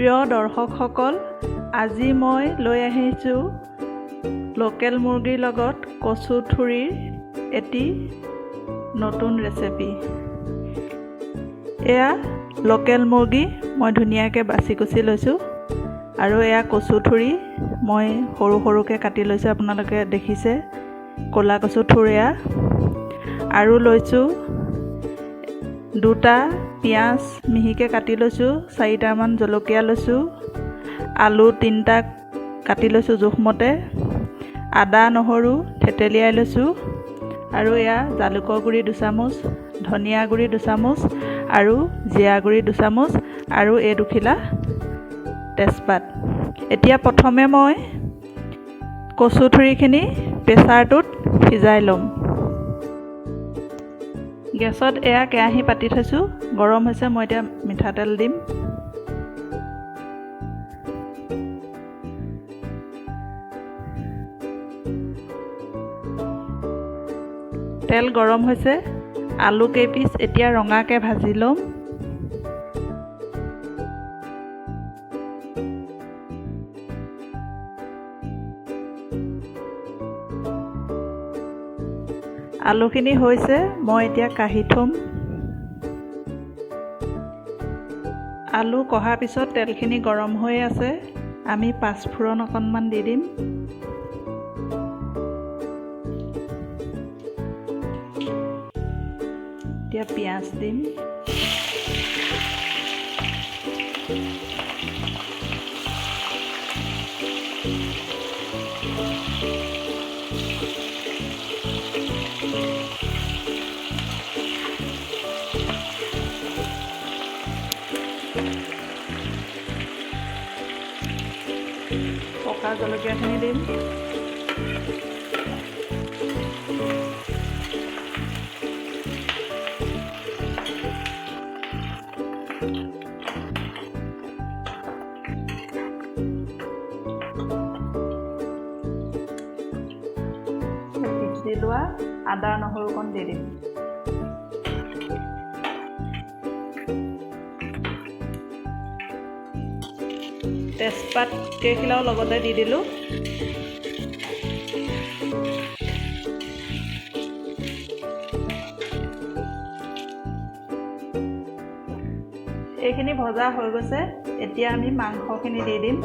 প্ৰিয় দৰ্শকসকল, আজি মই লৈ আহিছোঁ লোকেল মুৰ্গীৰ লগত কচু থুৰিৰ এটি নতুন ৰেচিপি। এয়া লোকেল মুৰ্গী, মই ধুনীয়াকৈ বাছি কুচি লৈছোঁ আৰু এয়া কচু থুৰি মই সৰু সৰুকৈ কাটি লৈছোঁ। আপোনালোকে দেখিছে, ক'লা কচু থুৰ এয়া। আৰু লৈছোঁ দুটা পিঁয়াজ, মিহিকৈ কাটি লৈছোঁ। চাৰিটামান জলকীয়া লৈছোঁ। আলু তিনিটা কাটি লৈছোঁ জোখমতে। আদা নহৰু থেতেলিয়াই লৈছোঁ। আৰু এয়া জালুকৰ গুড়ি 2 চামুচ, ধনিয়া গুড়ি 2 চামুচ আৰু জিৰা গুড়ি 2 চামুচ আৰু এই দুখিলা তেজপাত। এতিয়া প্ৰথমে মই কচু থুৰিখিনি প্ৰেছাৰটোত সিজাই ল'ম। গেছত এয়া কেৰাহী পাতি থৈছোঁ, গৰম হৈছে। মই এতিয়া মিঠাতেল দিম। তেল গৰম হৈছে। আলু কেইপিচ এতিয়া ৰঙাকৈ ভাজি ল'ম। আলুখিনি হৈছে, মই এতিয়া কাঢ়ি থ'ম। আলু কঢ়াৰ পিছত তেলখিনি গৰম হৈ আছে, আমি পাঁচফোৰণ অকণমান দি দিম। এতিয়া পিঁয়াজ দিম। পকা জলকীয়াখিনি দিম। পিচি লোৱা আদা নহৰুকণ দি দিম। তেজপাত কেইখিলাও লগতে দি দিলোঁ। এইখিনি ভজা হৈ গৈছে। এতিয়া আমি মাংসখিনি দি দিম।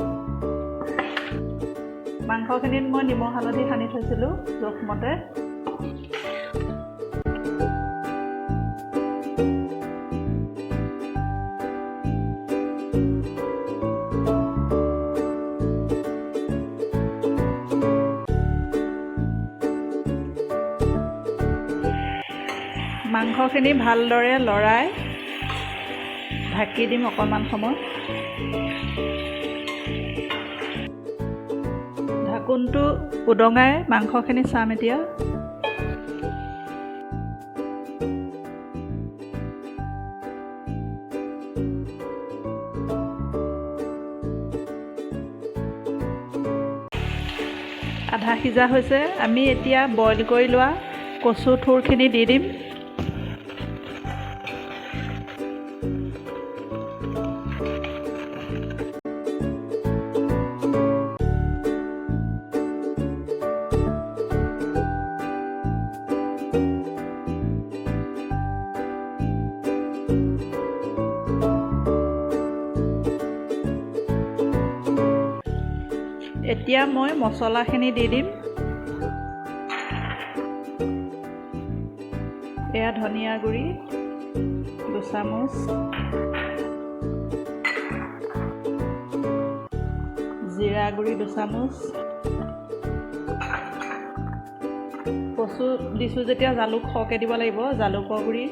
মাংসখিনিত মই নিমখ হালধি সানি থৈছিলোঁ জোখমতে। মাংসখিনি ভালদৰে লৰাই ঢাকি দিম অকণমান সময়। ঢাকোনটো উদঙাই মাংসখিনি চাম এতিয়া। আধা সিজা হৈছে। আমি এতিয়া বইল কৰি লোৱা কচু থুৰখিনি দি দিম। এতিয়া মই মছলাখিনি দি দিম। এয়া ধনিয়া গুড়ি 2 চামুচ, জিৰা গুড়ি 2 চামুচ। কচু দিছোঁ যেতিয়া জালুক সৰহকৈ দিব লাগিব। জালুকৰ গুড়ি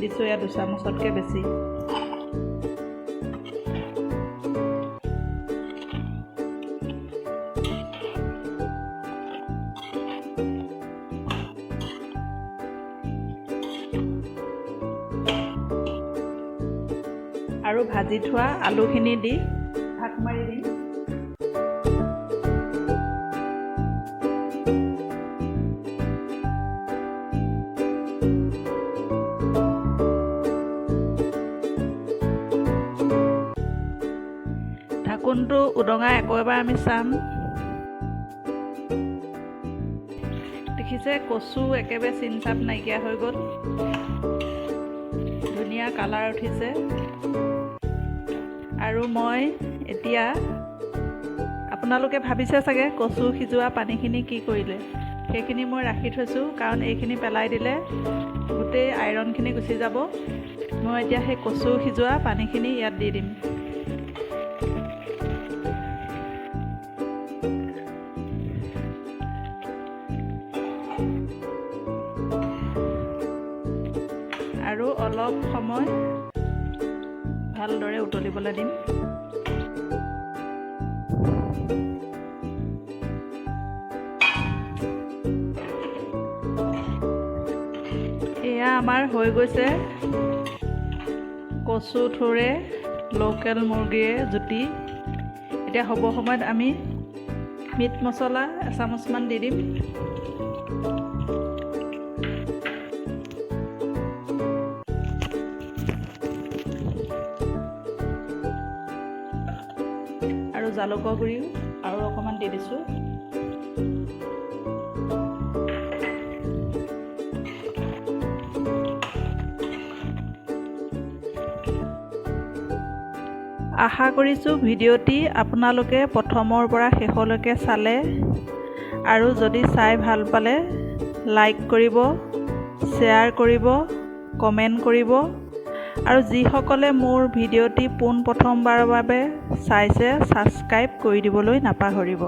দিছোঁ এয়া 2 চামুচতকৈ বেছি। আৰু ভাজি থোৱা আলুখিনি দি ঢাক মাৰি দিম। ঢাকোনটো উদঙাই আকৌ এবাৰ আমি চাম। দেখিছে, কচু একেবাৰে চিন চাপ নাইকিয়া হৈ গ'ল, ধুনীয়া কালাৰ উঠিছে। আৰু মই এতিয়া, আপোনালোকে ভাবিছে চাগে কচু সিজোৱা পানীখিনি কি কৰিলে? সেইখিনি মই ৰাখি থৈছোঁ, কাৰণ এইখিনি পেলাই দিলে গোটেই আইৰণখিনি গুচি যাব। মই এতিয়া সেই কচু সিজোৱা পানীখিনি ইয়াত দি দিম। আৰু অলপ সময় ভালদৰে উতলিবলৈ দিম। এয়া আমাৰ হৈ গৈছে কচু থোৰে লোকেল মুৰ্গীৰে জুতি। এতিয়া হ'ব সময়ত আমি মিট মছলা এচামুচমান দি দিম। আৰু জালুকৰ গুড়িও আৰু অকণমান দি দিছোঁ। আশা কৰিছোঁ ভিডিঅ'টি আপোনালোকে প্ৰথমৰ পৰা শেষলৈকে চালে আৰু যদি চাই ভাল পালে লাইক কৰিব, শ্বেয়াৰ কৰিব, কমেণ্ট কৰিব আৰু যিসকলে মোৰ ভিডিঅ'টি পোনপ্ৰথমবাৰৰ বাবে চাইছে, ছাবস্ক্ৰাইব কৰি দিবলৈ নাপাহৰিব।